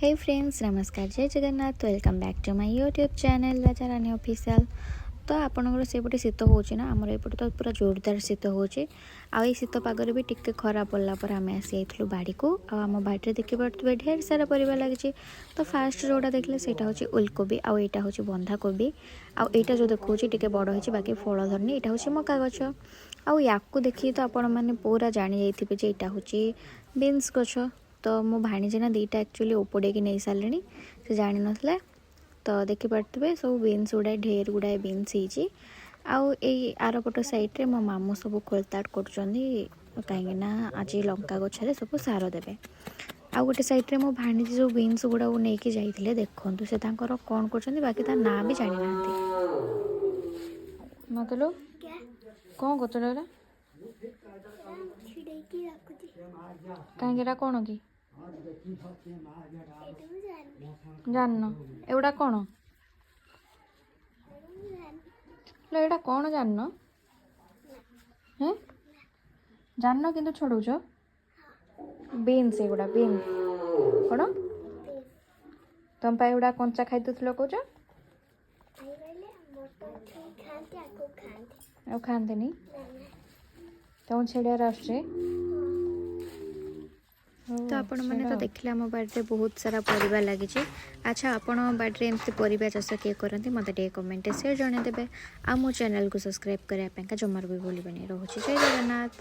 Hey friends, ନମସ୍କାର, ଜୟ Jagannath. Welcome back to my YouTube channel Rajarani Official। ତ ଆପଣଙ୍କର ସେପଟେ ଶୀତ ହେଉଛି ନା? ଆମର ଏପଟେ ତ ପୁରା ଜୋରଦାର ଶୀତ ହେଉଛି। ଆଉ ଏଇ ଶୀତ ପାଗରେ ବି ଟିକେ ଖରା ପଡ଼ିଲା ପରେ ଆମେ ଆସି ଯାଇଥିଲୁ ବାଡ଼ିକୁ। ଆଉ ଆମ ବାଡ଼ିରେ ଦେଖିପାରୁଥିବେ, ଢେର ସାରା ପରିବା ଲାଗିଛି। ତ ଫାଷ୍ଟ ଯେଉଁଟା ଦେଖିଲେ, ସେଇଟା ହେଉଛି ଉଲକୋବି ଆଉ ଏଇଟା ହେଉଛି ବନ୍ଧାକୋବି। ଆଉ ଏଇଟା ଯେଉଁ ଦେଖାଉଛି, ଟିକେ ବଡ଼ ହେଇଛି, ବାକି ଫଳ ଧରିନି, ଏଇଟା ହେଉଛି ମକା ଗଛ। ଆଉ ୟାକୁ ଦେଖିକି ତ ଆପଣମାନେ ପୁରା ଜାଣି ଯାଇଥିବେ ଯେ ଏଇଟା ହେଉଛି ବିନ୍ସ ଗଛ। ତ ମୋ ଭାଣିଜୀ ନା ଦୁଇଟା ଆକ୍ଚୁଆଲି ଉପୁଡ଼େଇକି ନେଇ ସାରିଲେଣି, ସେ ଜାଣିନଥିଲା। ତ ଦେଖିପାରୁଥିବେ, ସବୁ ବିନ୍ସ ଗୁଡ଼ାଏ, ଢେର ଗୁଡ଼ାଏ ବିନ୍ସ ହେଇଛି। ଆଉ ଏଇ ଆରପଟ ସାଇଡ଼୍ରେ ମୋ ମାମୁଁ ସବୁ ଖୋଳତାଡ଼ କରୁଛନ୍ତି, କାହିଁକିନା ଆଜି ଲଙ୍କା ଗଛରେ ସବୁ ସାର ଦେବେ। ଆଉ ଗୋଟେ ସାଇଡ଼୍ରେ ମୋ ଭାଣିଜୀ ଯେଉଁ ବିନ୍ସ ଗୁଡ଼ାକୁ ନେଇକି ଯାଇଥିଲେ, ଦେଖନ୍ତୁ ସେ ତାଙ୍କର କ'ଣ କରୁଛନ୍ତି, ବାକି ତା ନାଁ ବି ଜାଣିନାହାନ୍ତି। ମତଲୁ, କ'ଣ କରୁଛ ଏଇଟା? ଛିଡ଼େଇକି ରଖୁଛି। କାହିଁକି, ଏଇଟା କ'ଣ କି? ଏଇଟା ମୁଁ ଜାଣିନି। ଜାଣିନ? ଏଗୁଡ଼ା କ'ଣ? ଏଇଟା ମୁଁ ଜାଣିନି। ଲୋ, ଏଇଟା କ'ଣ ଜାଣିନ? ହେଁ, ଜାଣିନ କିନ୍ତୁ ଛଡ଼ଉଛ। ବିନ୍ସ, ଏଗୁଡ଼ା ବିନ୍ସ। କ'ଣ ତମ ପାଇଁ ଏଗୁଡ଼ା କଞ୍ଚା ଖାଇ ଦଉଥିଲ କହୁଛ? I କହିଲେ ମଟର ଛୁଇଁ ଖାଆନ୍ତି, ଆକୁ ଖାଆନ୍ତି। ଆଉ ଖାଆନ୍ତିନି? ନା ନା। ତମକୁ ଛେଡ଼ିବାର ଆସୁଛି? ତ ଆପଣମାନେ ତ ଦେଖିଲେ, ଆମ ବାଡ଼ିରେ ବହୁତ ସାରା ପରିବା ଲାଗିଛି। ଆଚ୍ଛା, ଆପଣଙ୍କ ବାଡ଼ିରେ ଏମିତି ପରିବା ଚାଷ କିଏ କରନ୍ତି, ମୋତେ ଟିକେ କମେଣ୍ଟରେ ସେୟାର ଜଣାଇଦେବେ। ଆଉ ମୋ ଚ୍ୟାନେଲକୁ ସବସ୍କ୍ରାଇବ୍ କରିବା ପାଇଁକା ଜମାରୁ ବି ଭୁଲିବେନି। ରହୁଛି, ଜୟ ଜଗନ୍ନାଥ।